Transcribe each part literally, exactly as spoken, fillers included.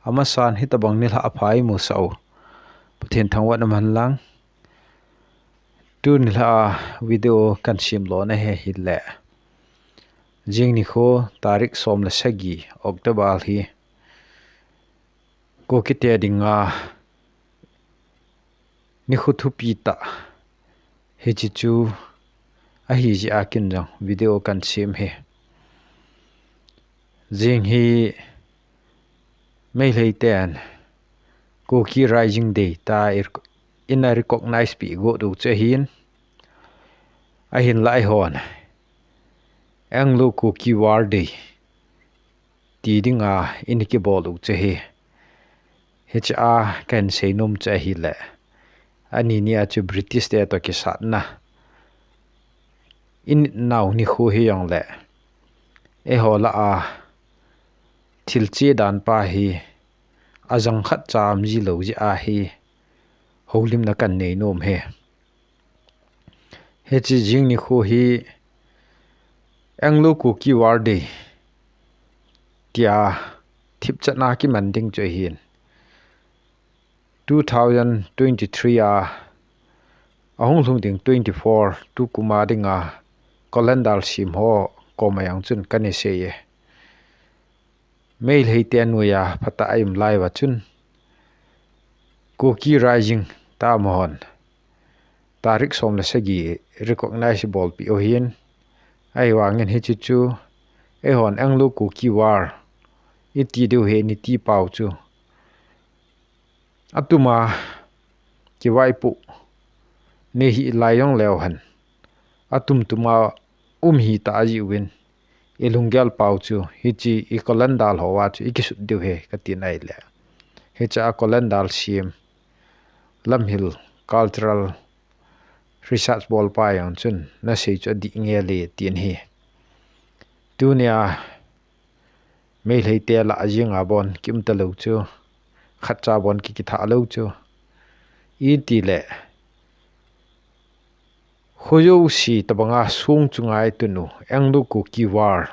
Amasan hitabang nilhah apha imusah u Pathen thangvahna man lang. Tuni nilhah a video kahin sem lona hi ahile, jing nikho tarik som le sagi October hi Kukite dinga nikho thupi tah hiche chu ahi jeh a kin jong video kahin sem hi. Jing hi Meitei ten Kuki Rising Day tia i, ina recognize peh got u chu ahin, ahinlah eihon Anglo Kuki War Day ti dinga ina kibol u chu ahi. Hiche a kahin seinom chu ahile, ani nia chu British te toh kisatna i nit nau nikho hijongle, eiho lah a thil che dan pa hi ajang khat cha um ji lou jeh a hi houlimna kahin nei nom hi. Hiche jing nikho hi Anglo Kuki War Day tia thipchatna kiman ding chu ahin, two thousand twenty-three a ahung lhung ding twenty-four tukum a dinga calendar sem ho koma jong chun kana sei e. Meitei te noiya phatah a i um lai uva chun Kuki Rising tia amahon tarik som le sagi recognize ibolpeh u ahin, ahivangin hiche chu eihon Anglo Kuki War iti diu hi ina ti pau chu atuma kivaipoh nei hih lai jongleu hen, atum tuma um hita jiuvin, i lunggel pau chu hiche i calendar hoa chu i kisut diu ahi katin ahile, hiche a calendar sem Lamhil Cultural Research bolpa jong chun nasei chu adih ngel e tin ahi. Tunia Meitei te lah a jing a bon kium talou chu, khatcha bon ki, kitha lou chu, itile kho jouse tabanga song chunga itun u Anglo Kuki War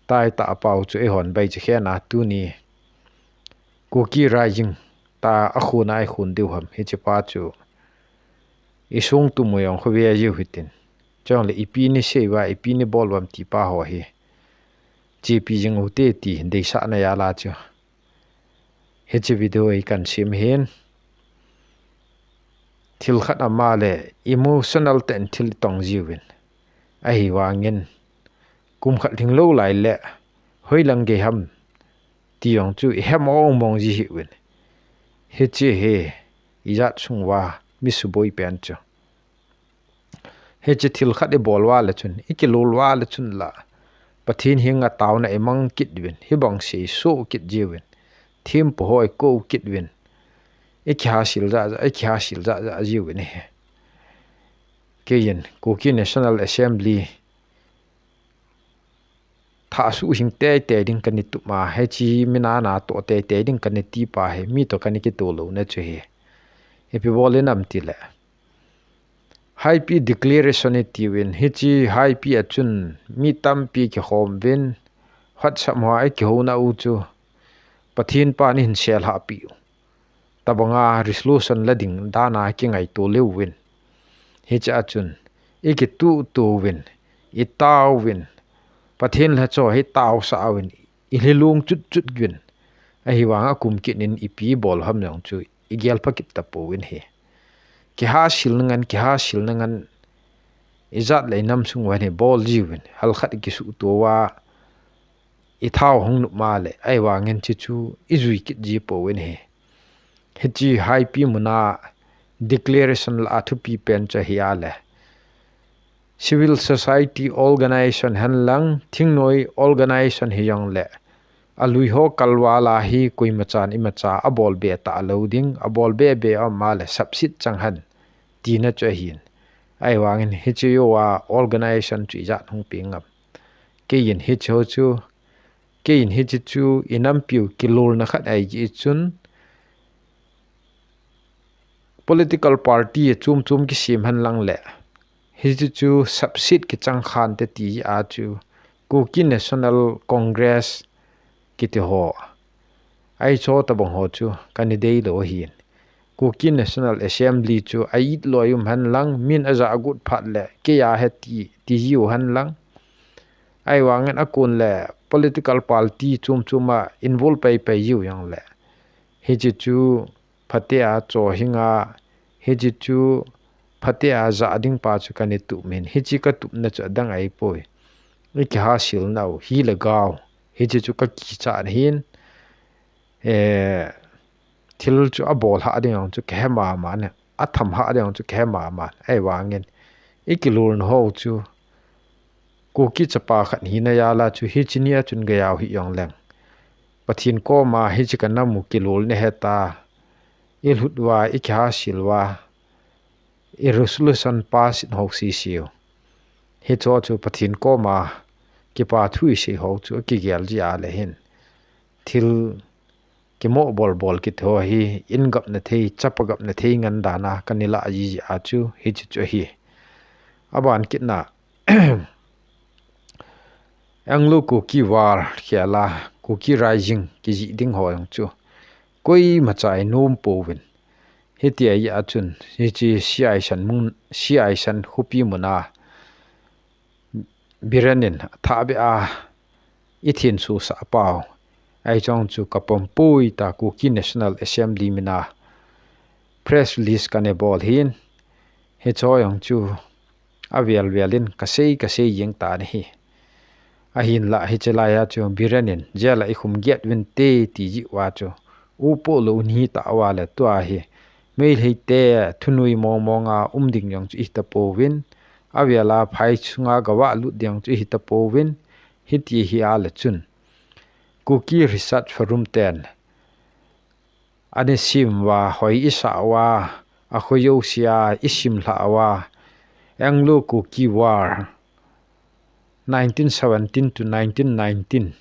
tia itah pau chu eihon baichakhen a tuni Kuki Rising tia akhon a ikhon diu ham, hiche pa chu i song tum u jong kho ve jiu hitin, chule ipi nei sei uva, ipi nei bol uvem ti pa ho hi chepi jing u hite ti deisahna jal a chu hiche video hi kahin sem ahin. Thil khat ama le emotional tah in thil itong jiuvin, ahivangin kum khat lhinglou lai le hoilang gei ham ti jong chu ihet mong mong ji hih uvin, hiche hi ijat sung uva mi suboi pen chu. Hiche thil khat ibol uva le chun, ikilol uva le chun la Pathen henga taona imang kit uvin, hibang sei isoh kit jiuvin, thempu ho ikou kit uvin, ikihasil jah jah, ikihasil jah jah jiuvin ahi. Keiyin Kuki National Assembly thah suhhing teitei ding kana tup a, hiche mi nana toh teitei ding kana ti pa hi mi toh kana kitoh louna chu ahi. Ipi bol in ham tile, High Peace Declaration itiuvin, hiche High Peace a chun mi tampi kikhom uvin, WhatsApp hoa ikihouna u chu Pathen pan ihin sel hahpeh u tabanga resolution la ding dan a kingaito leu vin, hiche a chun ikituhtuh uvin, itaovin, Pathen lhacha hi taosah uvin, ilhi long chutchut uvin, ahivanga kum kit in ipi bol ham jong chu igel pha kit tapouvin ahi. Kihasilna ngen, kihasilna ngen ijat le inam sung uva hin ibol jiuvin, halkhat ikisuhto uva, ithao hung nop ma le, ahivangin hiche chu ijui kit ji pouvin ahi. Hiche High Peace muna declaration la a thupi pen chu ahi a le, civil society organization hen lang, thingnoi organization hijongle, alui ho kalval a hi koimachan imacha abolbe talou ding, abolbe be a um a le sapsit chang hen tina chu ahin. Ahivangin hiche jouva organization chu ijat hung peng ngam. Keiyin hiche ho chu, keiyin hiche chu inampiu kilolna khat ahi jeh chun, political party chom chom kisem hen lang le, hiche chu sapsit kichang khante ti a chu, Kuki National Congress kiti ho, Ahi cho tabang ho chu kana deilou ahin. Kuki National Assembly chu a it loi um hen lang, min aja agut phat le kei a he ti, ti jiu hen lang. Ahivangin akon le political party chom chom a involve pai pai jiu jong le, hiche chu phatea cho hinga, hiche chu phatea ja ding pa chu kana tup in, hiche ka tupna chu adang ahipoi. I kiha sil nau hi le gao, hiche chu ka kichat na hin, eh, thil chu abol ha ding jong chu kahe mama ne, atham ha ding jong chu kahe mama. Ahivangin i kilolna ho chu Kuki chapa khat hina jal a chu hiche nia chun gayau hi jong leng, Pathen koma hiche ka namu kilolna heta, i lhut uva, i kiha sil uva, i resolution pass in ho sisiu. Hicho chu Pathen koma kipa thu i sei ho chu akigel jia le hin, thil kimo bol bol kiti ho hi in gapna thei, chapa gapna thei ngan dan a kana lah jia chu hiche chu ahi. Aban kitna, Anglo Kuki War khel a Kuki Rising kijih ding ho jong chu koimacha i nom pouvin. Hitia jeh a chun, hiche C I San mun, C I San khopi mun a Biren in athah beh a i thin susah pau, ahi chong chu ka pom pui ta Kuki National Assembly min a press release kana bol hin, hicho jong chu avel vel in ka sei, ka sei jeng tan ahi. Ahinlah hiche lai a chu Biren in jail a i khum get uvin te ti jeh uva chu u poh lou u hi ta uva le tua hi Meitei te thunui mong mong a um ding jong chu i hi ta pouvin, avel a phai sunga gavah lut ding jong chu i hi ta pouvin, hiti hi a le chun Kuki Research Forum ten ana sim uva, hoi i sah uva, akhojousea i simlhah uva, Anglo Kuki War, nineteen seventeen to nineteen nineteen,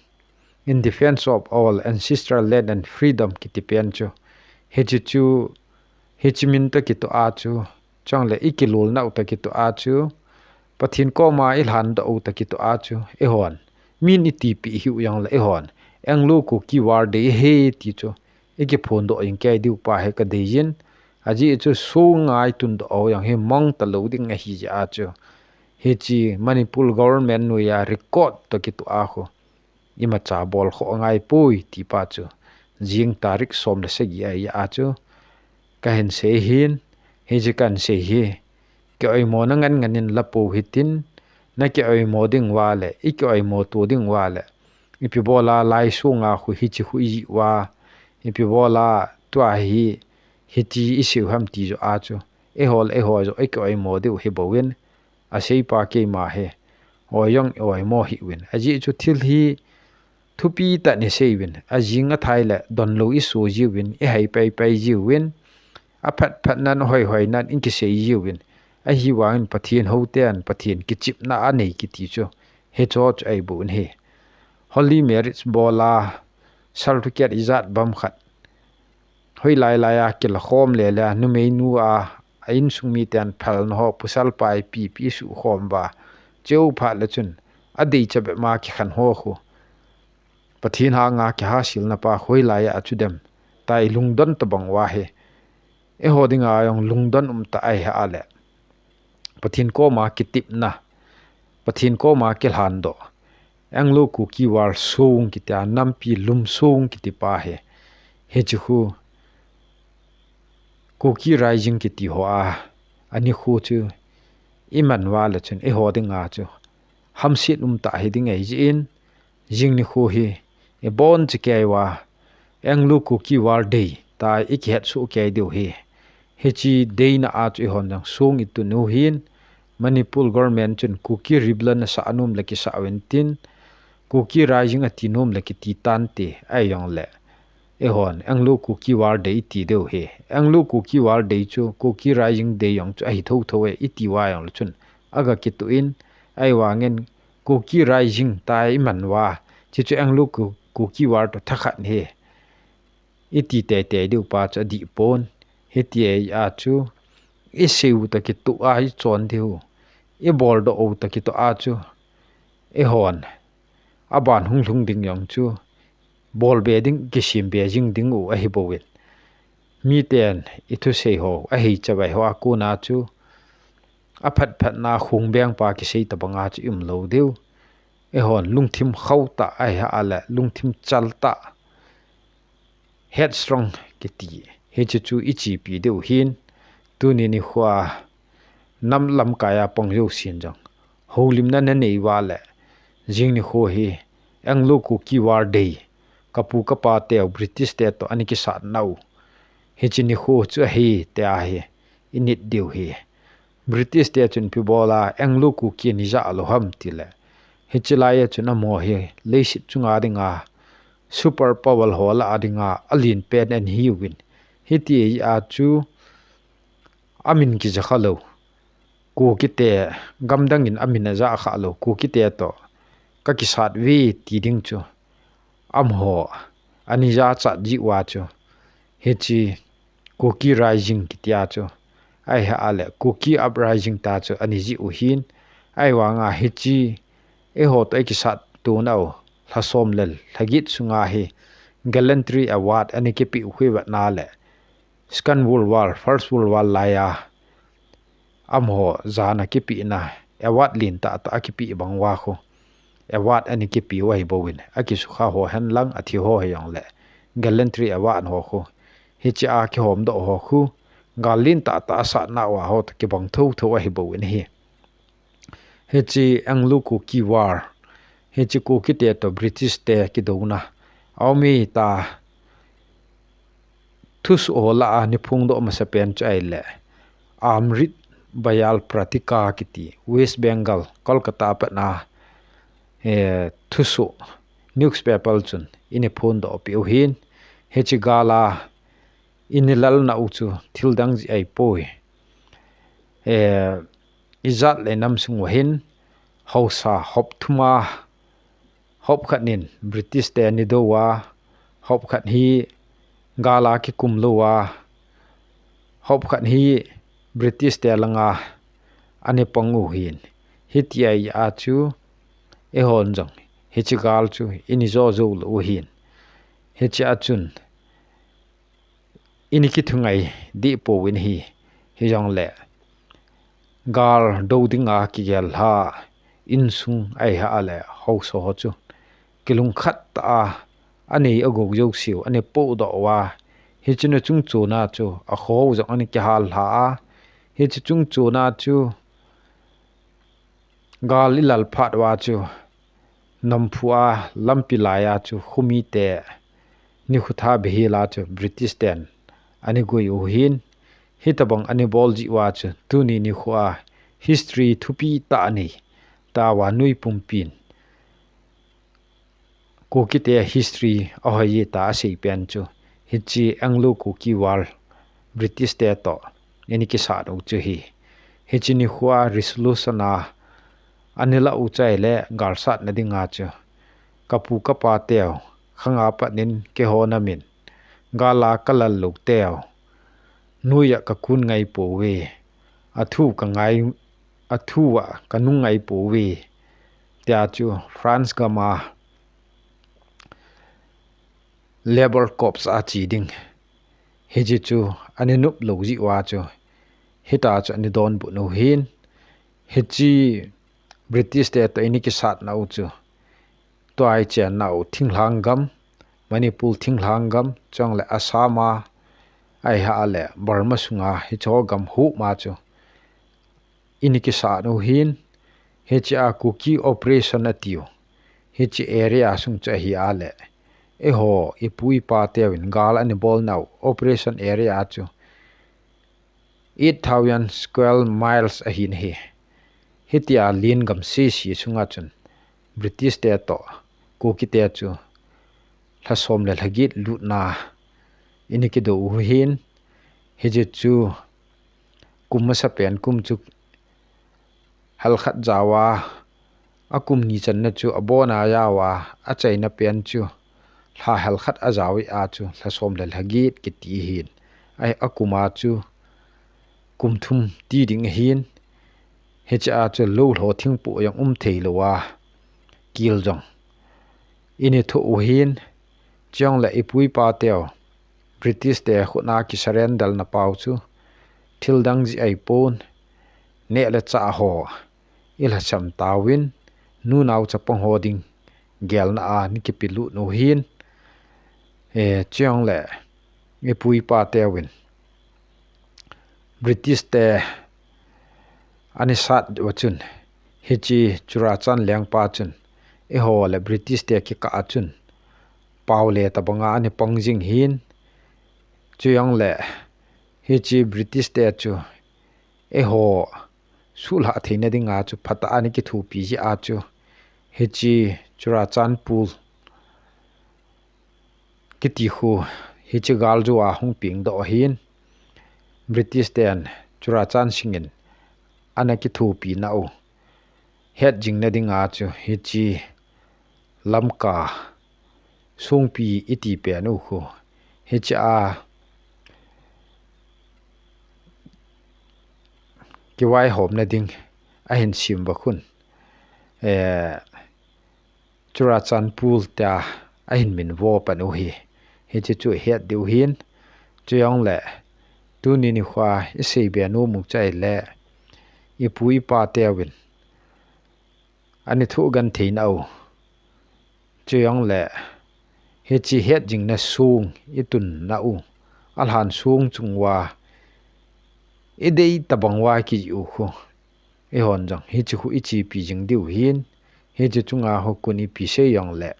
in defense of our ancestral land and freedom kiti pen chu, hiche chu, hiche min toh kitoh a chu, chule i kilolna u toh kitoh a chu, Pathen koma i lhandoh u toh kitoh a chu, eihon min i tipeh hiu jongle eihon Anglo Kuki War Day ahi ti chu i kiphondoh jing kei diu pa hi ka deijin, ajeh chu song ngaitun doh u jong hi mang talou ding ahi jeh a chu, hiche Manipur government noiya record toh kitoh a khu imacha bolkhoh angaipoi ti pa chu, jing tarik som le sagi ahi a chu kahin sei hin, hiche kahin sei hi, kioimo na ngan ngan in la pou hitin, na kioimo ding uva le, i kioimo to ding uva le, ipi bola lai sunga khu hiche khu i jih uva, ipi bola tua hi, hiti i seiu ham ti joh a chu, eiho le eiho joh i kioimo diu hi bouvin, asei pa keima hi, oi jong i oimo hih uvin. Ajeh chu thil hi thupi tah in i sei uvin, ajing athai le donlou i so jiuvin, i hai pai pai jiuvin, aphat phat nan, ahoi hoi nan i kisei jiuvin. Ahivangin Pathen hou ten Pathen kichepna anei kiti chu, hicho chu ahi bouvin ahi. Holy marriage bola, certificate ijat bang khat hoilai lai a kilakhom le le, numeinu a, a insung miten phalna ho, pasal pa ipi ipi suhkhom uva, cheu phat le chun, adeicha bep ma kikhen ho khu, Pathen hanga kihasilna pa hoilai a chu dem, tia i lungdon tobang uva hi, eiho dinga jong lungdon umtah ahi a le, Pathen koma kitepna, Pathen koma kilhandoh, Anglo Kuki War song kitia, nampi lum song kiti pa hi, hiche khu Kuki Rising kiti ho a, anikho chu i man uva le chun eiho dinga chu hamset umtah hiding ahi jeh in, jing nikho hi i boncha kei uva, Anglo Kuki War Day tia i kihetsoh kei diu ahi. Hiche day na a chu eihon jong song i tun u ahin, Manipur government chun Kuki Rebellion asah nom le kisah uvin tin, Kuki Rising ati nom le kiti tante, ahi jongle, eihon Anglo Kuki War Day i ti diu ahi. Anglo Kuki War Day chu Kuki Rising Day jong chu ahi thotho e i ti uva jongle chun, aga kitoh in, ahivangin Kuki Rising tia i man uva, hiche chu Anglo Ku-, Kuki War toh thakhat ahi, i ti teitei diu pa chu adih pon. Hiti ahi a chu, i seiu toh kitoh a i chon diu, i boldoh u toh kitoh a chu, eihon aban hung lhung ding jong chu, bol be ding, kisem be jing ding u ahi bou in. Miten i thusei ho, ahi chavai ho a kona chu, aphat phat na khung beng pa kisei tabang a chu i um lou diu. Eihon lungthim khau tah ahi a le, lungthim chal tah, headstrong kiti. Hiche chu i chepi diu hin, tuni nikho a nam lamkai a pang jousen jong houlimna na nei uva le, jing nikho hi Anglo Kuki War Day, ka pu ka pa teu British te toh ana kisatna u, hiche nikho chu ahi tia hi i nit diu hi. British te chun ipi bol a Anglo Kuki ana ja lou ham ti le, hiche lai a chun amaho hi leiset chunga dinga super power ho lah a dinga alen pen ana hiuvin, hiti a chu amin kija kha lou, Kuki te, gamdang in amin aja kha lou Kuki te toh ka kisat uve ti ding chu amaho ana jachat jiu a chu, hiche Kuki Rising kitia chu, ahi a le Kuki Uprising tia chu ana ji u hin, ahivanga hiche eiho toh i kisat tona u lha som le lha get sunga hi Gallantry Award ana kipe u hi vet na le, Second World War, First World War lai a amaho jana kipehna award len tah tah a kipe bang uva khu award ana kipe u ahi bou in, akisukha ho hen lang, athi ho hijongle Gallantry Award ho khu, hiche a kihom doh ho khu gal len tah tah a satna uva ho toh kibang thotho ahi bou in ahi. Hiche Anglo Kuki War, hiche Kuki te toh British te kidouna a um e tia thusoh ho lah a ana phongdoh masapen chu ahile Amrit Bayal Pratika kiti, West Bengal, Kolkata a patna, eh, thusoh newspaper chun ana phongdoh peh u hin, hiche gal a ana lalna u chu thil dang jeh ahipoi. Eh, ijat le nam sung uva hin haosa hop thum a, hop khat in British te ana dou a, hop khat hi gal a kikum lou a, hop khat hi British te langa ana pang u hin. Hiti a chu eihon jong hiche gal chu i jo jou lou u hin. Hiche a chun i kithungai deh pouvin ahi, hijongle gal do dinga kigel lha insung ahi a le haosa ho chu kilungkhat tah a anei agou jouseu ana pohdoh uva, hiche chungchon a chu akhoh jong ana kihal lha a, hiche chungchon a chu gal ilal phat uva chu Namphu a lampi lai a chu khomite nikho tha beihel a chu British ten ana gui u hin, hitabang ana bol jeh uva chu tuni nikho a history thupi tah anei tauva, nui pumpin Kuki te history ahoi e tia asei pen chu hiche Anglo Kuki War, British te toh ana kisat u chu ahi. Hiche nikho a resolution a ana lah u chu ahile galsatna dinga chu ka pu ka pa teu khanga pat in keiho namin gal a kalal lou teu nuiya kakun ngai pouve, athu kangai, athu a kanung ngai pouve tia chu France gam a Labour Corps a che ding, hiche chu ana nop lou jeh uva chu hitia chu ana donbut u hin, hiche British te toh ana kisatna u chu tua i chenna u thinglhang gam, Manipur thinglhang gam, chule Assam a, ahi a le Burma sunga hiche gam huma chu ana kisat u hin, hiche a Kuki Operation atiu, hiche area sung chu ahi a le, eiho ipu ipa teuvin gal ana bolnau operation area chu eight thousand square miles ahin ahi. Hitia lien gam sese sunga chun British te toh Kuki te chu lha som le lha get lutna ana kidou u hin, hiche chu kum masapen kum chu hal khat jaova, akum ni channa chu abon a jaova, achaina pen chu lha hal khat ajao a chu lha som le lha get kiti hin, ahi akum a chu kum thum ti ding ahin, hiche a chu lou lho thingpoh jong um thei louva, kel jong ana thoh u hin, Chujongle ipu ipa teu British te khut a kisurrender na pau chu thil dang jeh ahipon, neh le chah ho ilhasam tauvin, nunao chapang ho ding gelna a ana kipelut u ahin. Eh, chujongle ipu ipa teuvin British te ana sat uva chun, hiche Churachandpur lengpa chun, eiho le British te kikah a chun pao le tobanga ana pang jing ahin. Chujongle hiche British te chu eiho suhlhah theina dinga chu phatah a ana kithopi jeh a chu, hiche Churachandpur kiti khu hiche galjou a hung pengdoh ahin. British ten Churachandpur Singh in ana kithopi nau hetjingna dinga chu hiche Lamka Songpi iti pen u khu hiche a kivaihomna ding ahin sem uva khun, eh, Churachandpur tia ahin minvo pan u ahi. Hiche chu ihet diu ahin. Chujongle tuni nikho a iseibe nom u chu ahile, ipu ipa teuvin ana thoh genthei nau, chujongle hiche hetjingna song itun nau, alhan song chung uva idei tobang uva kijih u khu, eihon jong hiche khu ichepi jing diu ahin. Hiche chunga hukun ipi sei jongle,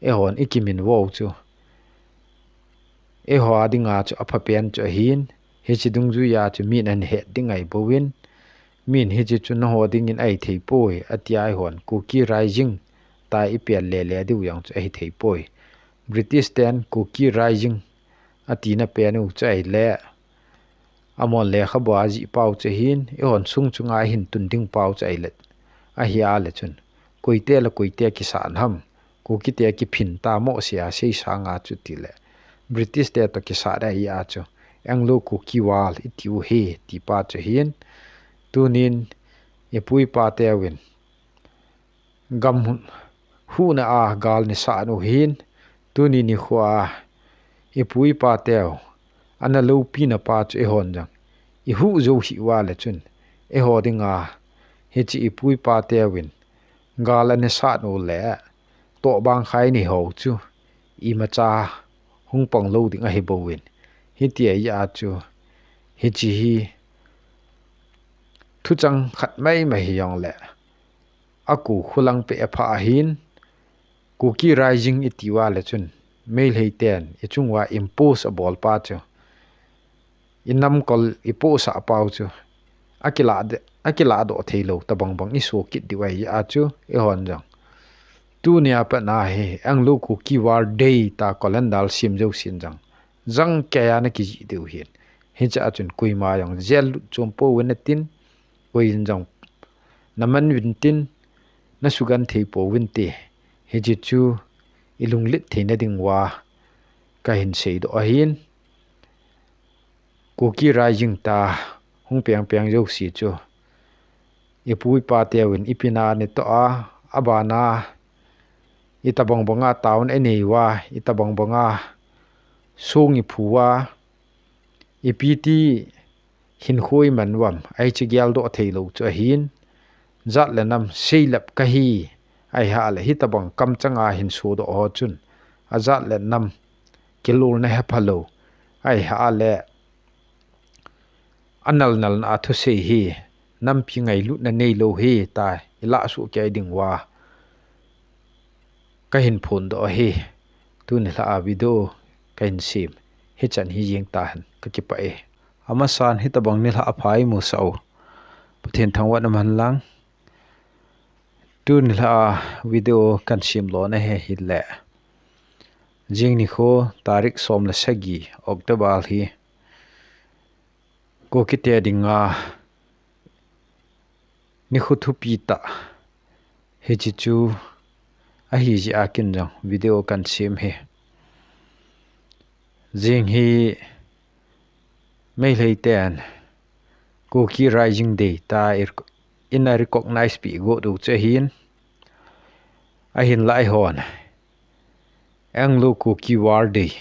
eihon ikiminvo u chu eiho a dinga chu aphapen chu ahin. Hiche dungjui a chu min ahin het ding ahibouvin, min hiche chu nangho dingin ahithei poi, atia eihon Kuki Rising tia ipel lele diu jong chu ahithei poi. British ten Kuki Rising atina pen u chu ahile, amahon lekhabu a ajih pau chu ahin, eihon song chunga ahin tun ding pau chu ahile, ahi a le chun, koite le koite kisat ham, Kuki te kiphin tamo tia sei sanga chu tile, British te toh kisat ahi a chu, Anglo Kuki War itiu ahi, ti pa chu ahin. Tunin ipu ipa teuvin gam huhna a gal ana sat u ahin. Tuni nikho a ipu ipa teu ana loupina pa chu eihon jong ihuh jou hih uva le chun, eiho dinga hiche ipu ipa teuvin gal ana sat u le tohbang khai nei ho chu imacha hung pang lou ding ahibouvin, hitia chu hiche hi thuchang khat maimai hijongle, aku khulang peh apha ahin. Kuki Rising iti uva le chun, Meitei ten ichung uva impose abol pa chu, inamkol ipohsah pau chu akilah de, akilah doh theilou tobang bang iso kit diu ahi a chu, eihon jong tunia pat a hi Anglo Kuki War Day tia calendar sem jousen jong jangkei a ana kijih diu ahin. Hiche a chun koima jong jail lut chom pouvin tin, koiyin jong naman uvin tin, nasugenthei pouvin te. Hiche chu ilunglet theina ding uva kahin seidoh ahin. Kuki Rising tia hung pengpeng jouse chu ipu ipa teuvin ipina ana toh a, abana itobang banga taona inei uva, itobang banga song iphu uva, ipi ti hinkho iman uvam, ahi chu geldoh theilou chu ahin. Jat le nam seilep kahi, ahi a le hitobang kamchanga hin sodoh ho chun, ajat le nam kilolna hephalou, ahi a le anal nalna a thusei hi nampi ngailutna neilou ahi tia ilah soh kei ding uva kahin phondoh ahi. Tuni lha a video kahin sem hichan hi jeng tahen, kakipah e. Amasan hitobang nilhah apha imusah u, Pathen thangvahna man lang. Tuni lha a video kahin sem lona hi ahile, jing nikho tarik som le sagi October hi Kukite dinga nikho thupi tah hiche chu ahi jeh a kin jong video kahin sem hi. Jing hi Meitei ten Kuki Rising Day tia i, ina recognize peh got u chu ahin, ahinlah eihon Anglo-Kuki War Day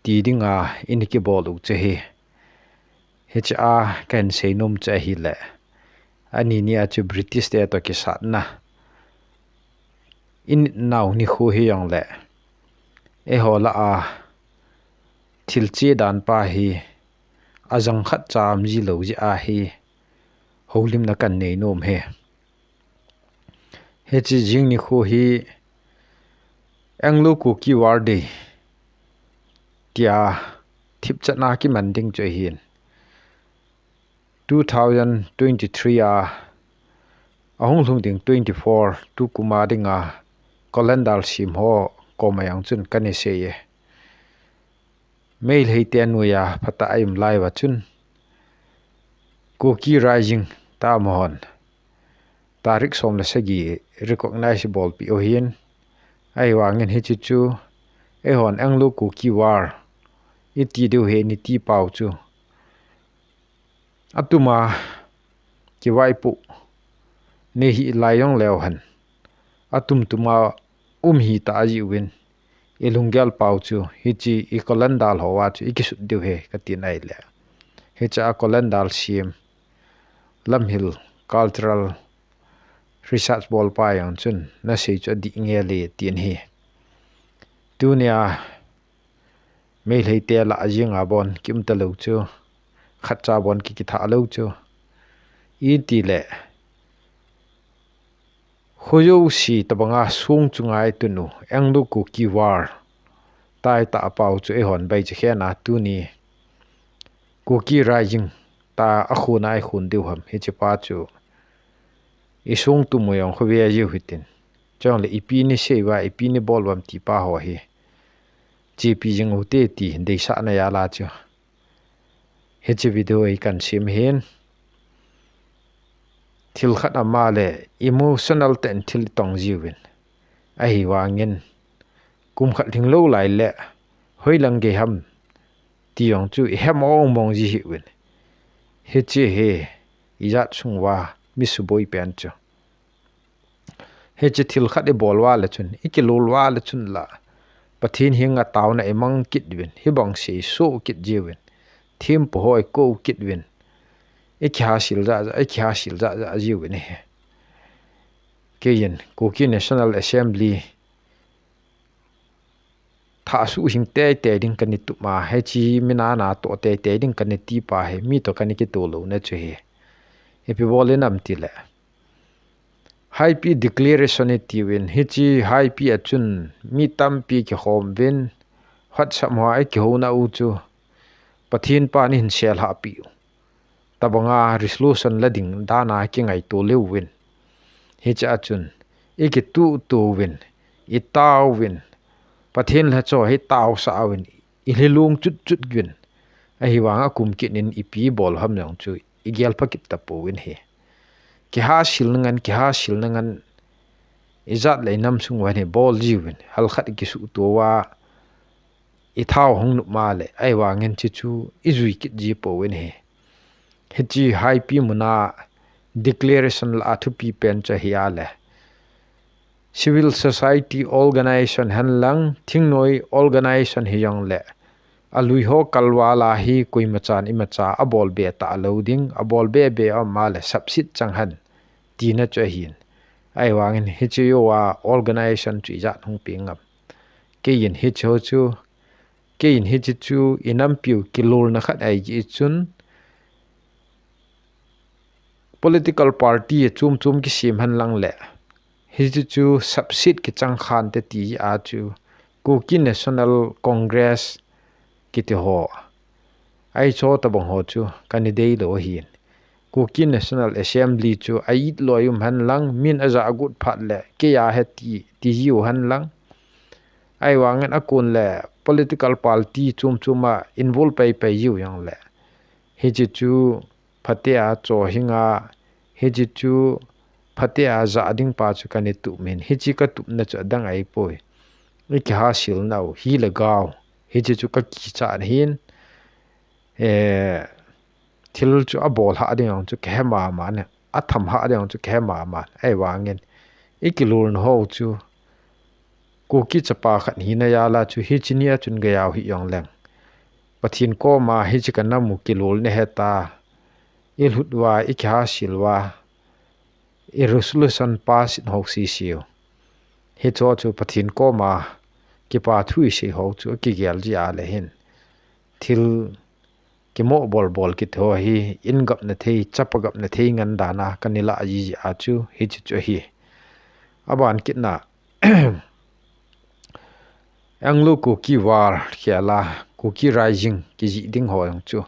ti dinga in kibol u chu hi. Hiche a kahin seinom chu ahile, ani ni a chu British te toh kisatna in nau nikho hijongle, eiho lah a thil che dan pa hi, ajang khat cha um ji lou jeh a hi, houlimna kahin neinom hi. Hiche jing nikho hi Anglo-Kuki War Day tia thipchatna kiman ding chu ahin. Two thousand twenty-three a ahung lhung ding twenty-four tukum a dinga calendar sem ho koma jong chun kana sei e. Meitei te noiya phatah a i um lai uva chun Kuki Rising tia amahon tarik som le sagi recognize bolpeh u ahin. Ahivangin hiche chu eihon Anglo-Kuki War iti diu ahi iti pau chu, atuma kivaipoh nei hih lai jongleu hen, atum tuma um hita jiuvin, i lunggel pau chu hiche i calendar hoa chu i kisut diu ahi kati nai le. Hiche a calendar sem Lamhil Cultural Research bolpa jong chun nasei chu adih ngel e tin ahi. Tunia Meitei te lah a jing a bon kium talou chu, khatcha bon kikithah lou chu, iti le kho jouse tobanga song chunga i tun u Anglo-Kuki War tia i tah pau chu eihon baichekhen a tuni Kuki Rising tia akhon a i khon diu ham, hiche pa chu i song tum u jong kho ve jiu hitin. Chule ipi nei sei uva, ipi nei bol uvam ti pa ho hi chepi jing u hite ti deisahna jal a chu hiche video hi kahin sem ahin. Thil khat ama le emotional tah in thil i tong jiuvin. Ahivangin kum khat lhing lou lai le hoilang gei ham ti jong chu i he mong mong ji hih uvin. Hiche hi ijat sung uva mi suboi pen chu. Hiche thil khat i bol uva le chun, i kilol uva le chun la Pathen henga taona i mang kit uvin, hibang sei i soh kit jiuvin, thempu ho i kou kit uvin, i kihasil jah jah, i kihasil jah jah jiuvin ahi. Keiyin Kuki National Assembly thah suhhing teitei ding kana tup a, hiche mina natoh teitei ding kana ti pa hi, mi toh kana kitoh louna chu ahi. Ipi bol in ham tile, High Peace Declaration i tiuvin, hiche High Peace a chun mi tampi kikhom uvin, WhatsApp hoa i kihouna u chu Pathen pan eihin sel hahpeh u tobanga resolution la ding dan a kingaito lheh uvin. Hiche a chun i kituhtuh uvin, i tao uvin, Pathen lhacha hi taosah uvin, i lhilung chutchut uvin. Ahivanga kum kit in ipi bol ham jong chu i gelpha kit tapouvin ahi. Kihasilna ngen, kihasilna ngen ijat le inam sung uva hi bol jiuvin, halkhat i kisuhto uva i thao hung nop ma le, ahivangin hiche chu i jui kit ji pouvin ahi. Hiche High Peace muna declaration la a thupi pen chu ahi a le, civil society organization hen lang, thingnoi organization hijongle, alui ho kalval a hi koimachan imacha abolbe talou ding, abolbe be a um a le sapsit chang hen tina chu ahin. Ahivangin hiche jouva organization chu ijat hung peng ham. Keiyin hiche ho chu, keiyin hiche chu i nampiu kilolna khat ahi jeh chun, political party chom chom kisem hen lang le, hiche chu sapsit kichang khante ti a chu, Kuki National Congress kiti ho, ahi chu tobang ho chu kana deilou ahin. Kuki National Assembly chu a it loi um hen lang, min aja agot phat le, kei a he ti, ti jiu hen lang. Ahivangin akon le political party chom chom a involve pai pai jiu jongle, hiche chu phatea chohing a, hiche chu phatea ja ding pa chu kana tup in, hiche ka tupna chu adang ahipoi. I kihasilna u hi le gao, hiche chu ka kichat ahin, eh, thil chu abol hah ding jong chu kahe mama e, atham hah ding jong chu kahe mama e. Ahivangin i kilolna ho chu Kuki chapa khat hina jal a chu hiche nia chun gei u hih jongleng, Pathen koma hiche ka nam u kilolna heta, i lhut uva, i kihasil uva, i resolution pass in ho sisiu. Hicho chu Pathen koma kipa thu i sei ho chu kigel jia le hin, thil kimoh bolbol kiti ho hi in gapna thei, chapa gapna thei ngen dan a kana lah jia chu hiche chu ahi. Aban kitna, Anglo Kuki War khel a Kuki Rising kijih ding ho jong chu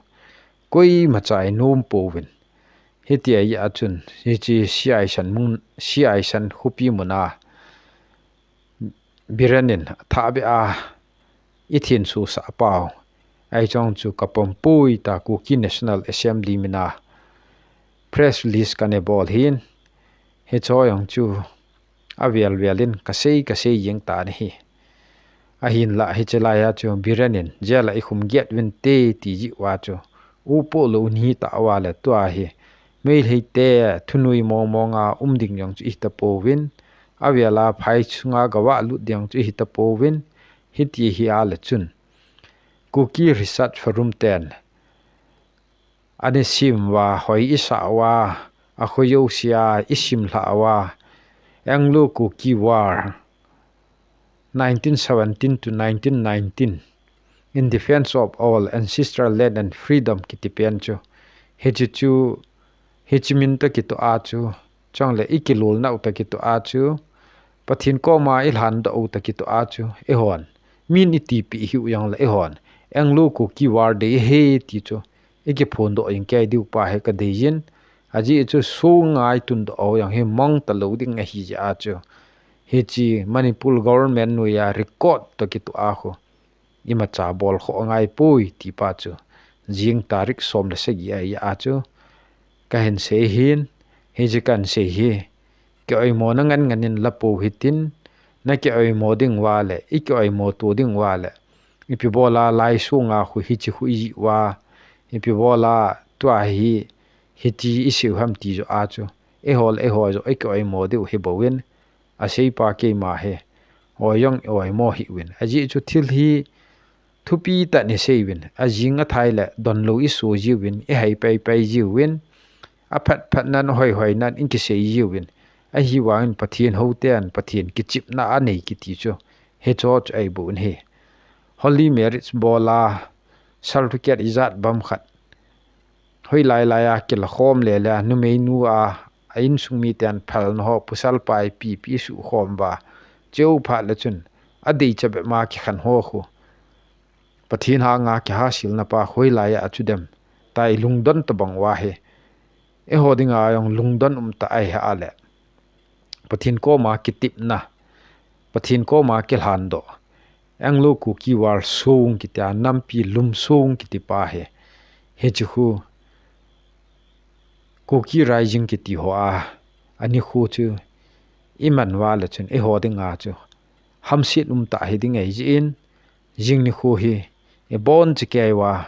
koimacha i nom pouvin. Hitia chun hiche Siaishan mun, Siaishan khopi mun a Biren in athahbeh a i thenso sah pau, ahichun chu ka pompoi ta Kuki National Assembly min a press release kana bol hin, hicho jong chu avel vel in ka sei, ka sei jeng tan ahi. Ahinlah hiche lai a chu Biren in jail a i khum get uvin te ti jeh uva chu u poh lou u hi ta uva le tua hi Meitei te thunui mong mong a um ding jong chu i hi ta pouvin, avel a phai chunga gavah lut ding jong chu i hi ta pouvin, hiti hi a le chun Kuki Research Forum ten ana sim uva, hoi i sah uva, akhojousea i simlhah uva, Anglo Kuki War, nineteen seventeen to nineteen nineteen, in defense of our ancestral land and freedom kiti pen chu, hiche chu, hiche min toh kitoh a chu, chule i kilolna u toh kitoh a chu, Pathen koma i lhandoh u toh kitoh a chu, eihon min i tipeh hiu jongle eihon Anglo Kuki War Day ahi ti chu i kiphondoh jing kei diu pa hi ka deiyin, ajeh chu song ngai tundoh ho jong hi mang talou ding ahi jeh a chu, hiche Manipur government noiya record toh kitoh a khu imacha bol khoh ngai poi ti pa chu jing tarik som le sagi ahi a chu kahin sei hin, hiche kahin sei hi kioimo na ngan ngan in la pou hitin, na kioimo ding uva le, i kioimo to ding uva le, ipi bola lai sunga khu hiche khu i jih uva, ipi bola tua hi, hiti i sei u ham ti joh a chu, eiho le eiho joh i kioimo diu hi bouvin, asei pa keima hi oi jong i oimo hih uvin. Ajeh chu thil hi thupi tah in i sei uvin, ajing athai le donlou i so jiuvin, i hai pai pai jiuvin, aphat phat nan, hoi hoi nan i kisei jiuvin. Ahivangin Pathen hou ten Pathen kichepna anei kiti chu hicho chu ahi bou in hi. Holy marriage bola certificate ijat bam khat hoilai lai a kila khom le le, numeinu a, a insung miten phalna ho, pasal pa ipi ipi isuh khom uva, cheu phat le chun adei cha bep ma kikhen ho khu Pathen henga kihasilna pa hoilai a chu dem, tia i lungdon tabang uva hi, eiho dinga jong lungdon um tah ahi a le, Pathen koma kitepna, Pathen koma kilhandoh, Anglo Kuki War song kiti a, nampi lum song kiti pa hi, hiche khu Kuki Rising kiti ho a, anikho chu i man uva le chun eiho dinga chu hamset um tah hi ding ahi jeh in, jing nikho hi i bon che kei uva,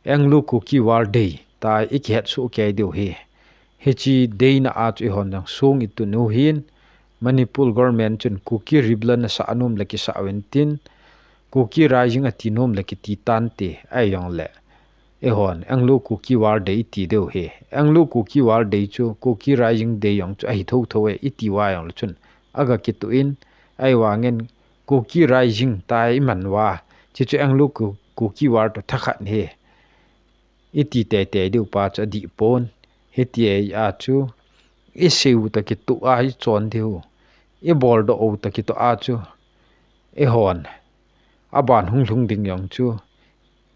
Anglo Kuki War Day tia i kihet soh kei diu hi. Hiche day na a chu eihon jong song i tun u hin, Manipur government chun Kuki Rebellion asah nom le kisah uvin tin, Kuki Rising ati nom le kiti tante, ahi jongle eihon Anglo Kuki War Day i ti diu hi. Anglo Kuki War Day chu Kuki Rising Day jong chu ahi thotho e i ti uva jongle chun aga kituh in, ahivangin Kuki Rising tia i man uva, hiche chu Anglo Ku-, Kuki War toh thakhat hi i ti teitei diu pa chu adih pon. Hiti ahi a chu i sei u toh kitoh a i chon diu, i boldoh u toh kitoh a chu eihon aban hung lhung ding jong chu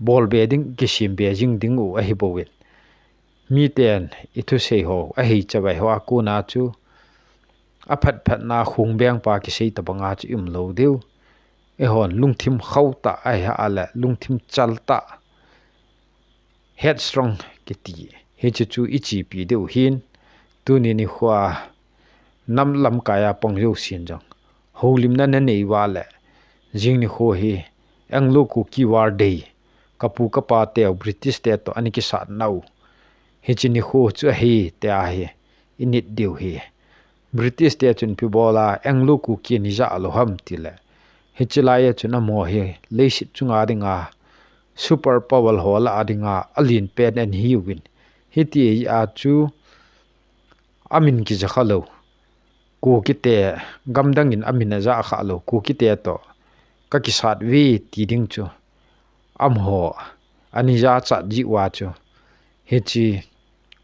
bol be ding, kisem be jing ding u ahi bouvin. Miten i thusei ho, ahei chavai ho a kona chu aphat phat na khung beng pa kisei tabanga chu i um lou diu. Eihon lungthim khau tah ahi a le, lungthim chal tah, headstrong kiti, hiche chu i chepi diu hin, tuni nikho a nam lamkai a pang jousen jong houlimna na nei uva le, jing nikho hi Anglo Kuki War Day, ka pu ka pa teu British te toh ana kisatna u, hiche nikho chu ahi tia hi i nit diu hi. British te chun ipi bola Anglo Kuki ana jah lou ham ti le, Hichi lai a chun amaho hi leiset chunga dinga super power ho lah a dinga alen pen ahin hiuvin. Hiti a chu amin kija kha lou, Kukite gamdang in amin aja kha lou Kukite toh kakisat uve ti ding chu amaho ahin jachat jiu a chu hichi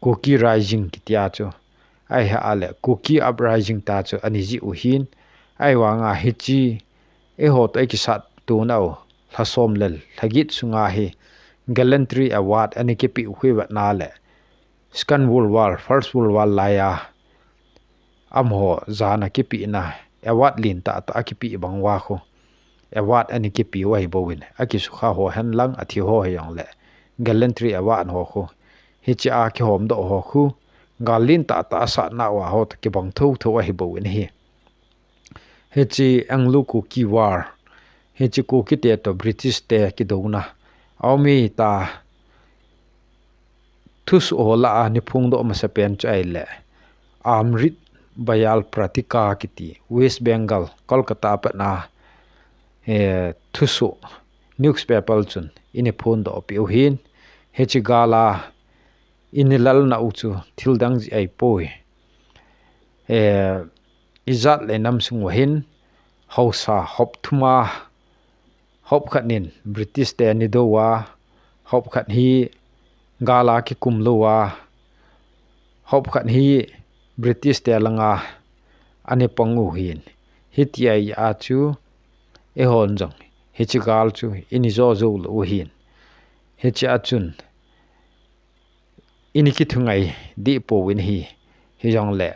Kuki Rising kiti a chu, ahileh Kuki Uprising tia chu ahin jiu hin, ahivanga hichi eiho toh eikisat tou nau lha som le lha get sunga hi Gallantry Award ahin kipe u hi vet na le Second World War, First World War lai a amaho jana kipehna award len tah tah akipe bang uva khu award ahin kipe u ahi bouvin, akisukha ho hen lang athi ho hijongle Gallantry Award ho khu hichi a kihom doh ho khu gal len tah tah asatna uva ho toh kibang thotho ahi bouvin ahi. Hichi Anglo-Kuki War, hichi Kukite toh British te kidouna aum e tia thusoh ho lah a ahin phongdoh masapen chu ahileh Amrit Bayal Pratika kiti West Bengal, Kolkata a patna, eh, thusoh newspaper chun ahin phongdoh peh u hin, hichi gal a ahin lalna u chu thil dang jeh ahipoi. Eh, ijat le nam sung uva hin haosa hop thum a, hop khat in British te ahin dou a, hop khat hi gal a kikum lou a, hop khat hi British te langa ahin pang u hin. Hiti a chu eihon jong hichi gal chu ahin jo jou lou u hin. Hichi a chun ahin kithungai deh pouvin ahi, hijongle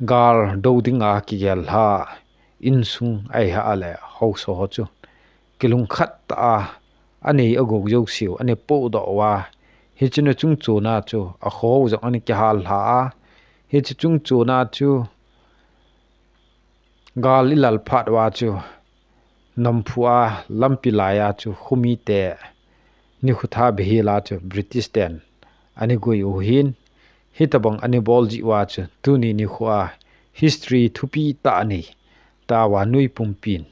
gal dou dinga kigel lha insung ahileh haosa ho chu kilungkhat tah a anei agou jouseu ahin pohdoh uva, hichi na chung chon a chu akho jong ahin kihal lha a, hichi chung chon a chu gal ilal phat uva chu Namphu a lampi lai a chu khomite nikho tha beihel a chu British ten ahin goi u hin, hitabang ahin bol jeh uva chu tuni nikho a history thupi tah anei tauva, nui pumpin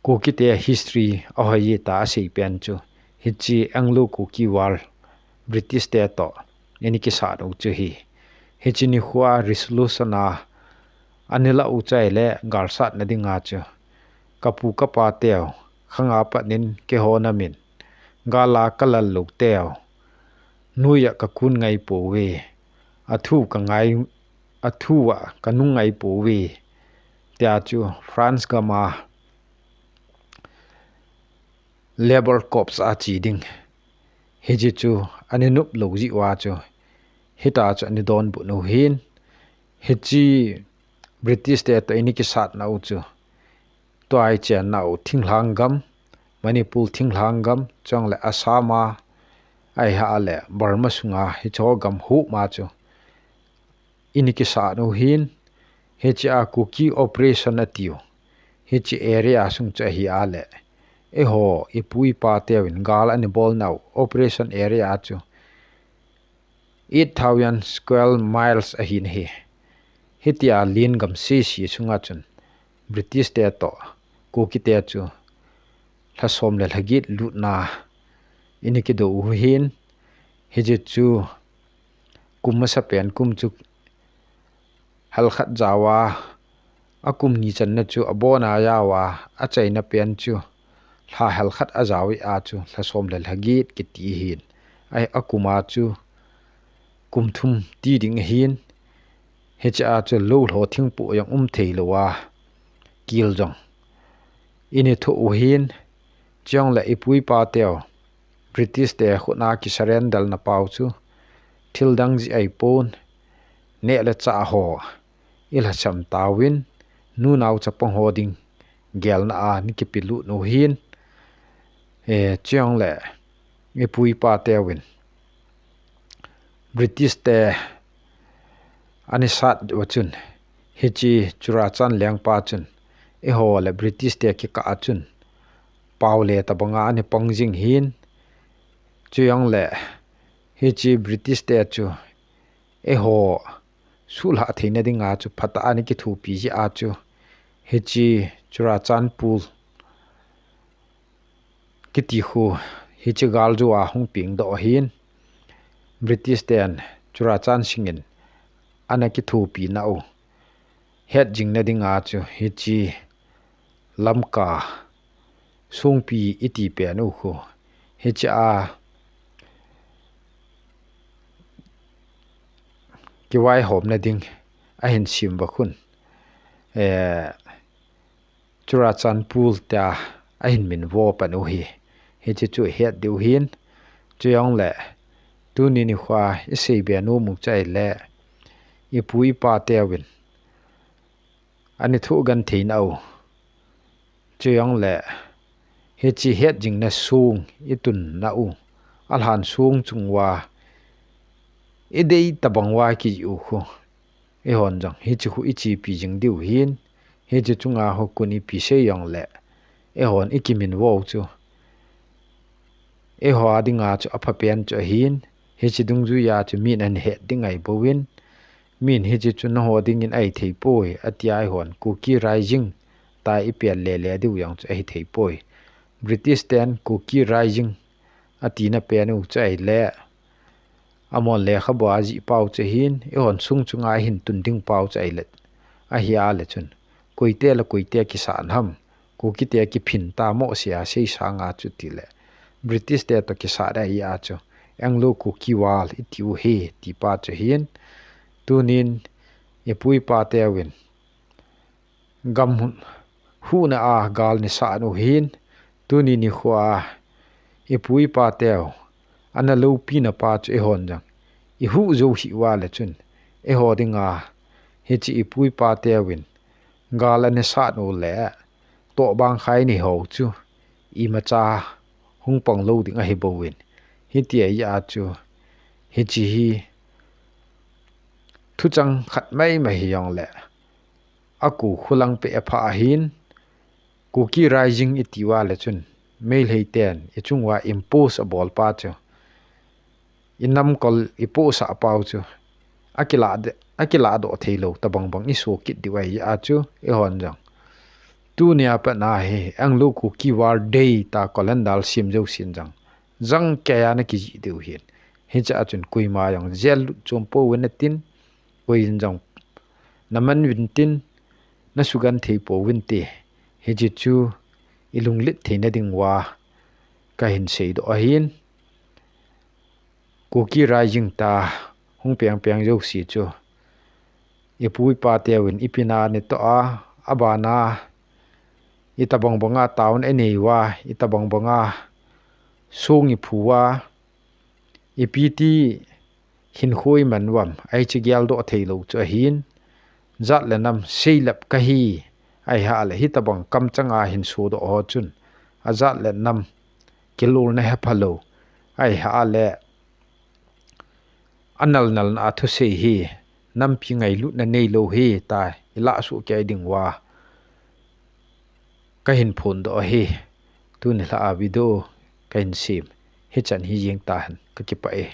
Kukite history ahoi e tia asei pen chu hichi Anglo-Kuki War, British te toh ahin kisat u chu ahi. Hichi nikho a resolution a ahin lah u chu ahileh galsatna dinga chu kapu kapa teu khanga pat in keiho nam in gal a kalal lou teu nuiya kakun ngai pouve, athu kangai, athu a kanung ngai pouve tia chu France gam a Labour Corps a che ding, hichi chu ahin nop lou jeh uva chu hitia chu ahin donbut u hin, hichi British te toh ahin kisatna u chu tua ichenna u thinglhang gam, Manipur thinglhang gam, chuleh Assam a, ahileh Burma sunga hichi ho gam hop ma chu ahin kisat u hin, hichi a Kuki Operation atiu hichi area sung chu ahileh eiho ipu ipa teuvin gal ahin bolnau operation area chu eight thousand square miles ahin ahi. Hitia lengam sese sunga chun British te toh Kukite chu lha som le lha get lutna ahin kidou u hin, hichi chu kum masapen kum chu halkhat jaova, akum ni channa chu abon a jaova, achaina pen chu lha halkhat ajao a chu lha som le lha get kiti hin, akum a chu kum thum ti ding ahin, hichi a chu lou lho thingpoh jong um thei louva, kel jong ahin thoh u hin, chuleh ipu ipa teu British te khut a kisurrender na pau chu thil dang jeh ahipon, neh le chah ho ilhasam tauvin, nunao chapang ho ding gelna a ahin kipelut u hin, eh, chuleh ipu ipa teuvin British te ahin sat uva chun, hichi Churachandpur lengpa chun eiho le British te kikah a chun pau le tabanga ahin pang jing hin, chuleh hichi British te chu eiho suhlhah theina dinga chu phatah a ahin kithopi jeh a chu Hiche Churachandpur kiti khu hiche gal jou a hung peng doh ahin, British ten Churachandpur Singh in ana kithopi nau hetjing na dinga chu hiche Lamka Songpi iti pen u khu hiche a kivaihom na ding ahin sem va khun, eh, Churachandpur tia ahin min vo pan u hi. Hiche chu het diu hin, chujongle tuni nikho a isei be nom u chu ahile, ipu ipa teuvin ana thoh genthei nau, chujongle hiche hetjing na song itun nau, alhan song chung uva idei tabang uva kijih u khu, eihon jong hiche khu ichepi jing diu hin, hiche chunga hukun ipi sei jongle eihon ikimin vo u chu eiho a dinga chu apha pen chu ahin, hiche dungjui a chu min ana het ding ahi bouvin, min hiche chu nangho dingin ahi thei poi, atia eihon Kuki Rising tia ipel lele diu jong chu ahi thei poi. British ten Kuki Rising atina pen u chu ahile, amahon lekhabua ajih pau chu ahin, eihon song chunga ahin tun ding pau chu ahile, ahi a le chun, koite le koite kisat ham, Kuki te kiphin ta mo sia sei sanga chu tile, British te toh kisat ahi a chu, Anglo Kuki War iti u hi, ti pa chu hin, tunin ipu ipa teuvin gam huhna a gal ana sat u hin, tuni nikho a ipu ipa teu ana loupina pa chu eihon jong ihuh jou hih uva le chun, eiho dinga hiche ipu ipa teuvin gal ana sat u le tohbang khai nei ho chu imacha hung pang lou ding ahi bouvin, hiti ahi a chu, hiche hi thuchang khat maimai hijongle, aku khulang peh apha ahin, Kuki Rising iti uva le chun, Meitei ten ichung uva impose abol pa chu, inam kol ipohsah pau chu, akilah de, akilah doh thei lou tabang bang iso kit diu ahi a chu, eihon jong tunia pat a hi Anglo Kuki War Day tia calendar sem jousen jong, jangkei a ana kijih diu hin, hiche a chun koima jong jail lut chom pouvin tin, koiyin jong naman uvin tin, nasugenthei pouvin te, hiche chu ilunglet theina ding uva kahin seidoh ahin, Kuki Rising tia hung peng peng jouse chu, ipu ipa teuvin ipina ana toh a, abana itabang banga taona inei uva, itabang banga song iphu uva, ipi ti hinkho iman uvam, hiche geldoh thei lou chu ahin, jat le nam seilep kahi, ahi a le hitabang kamchanga hin sodoh ho chun, ajat le nam kilolna hepha lou, ahi a le anal nalna a thusei hi, nampi ngailutna neilou hi tia ilah soh kei ding uva kahin phondoh ahi. Tuni lha a video kahin sem hichan hi jeng tahen, kakipah e.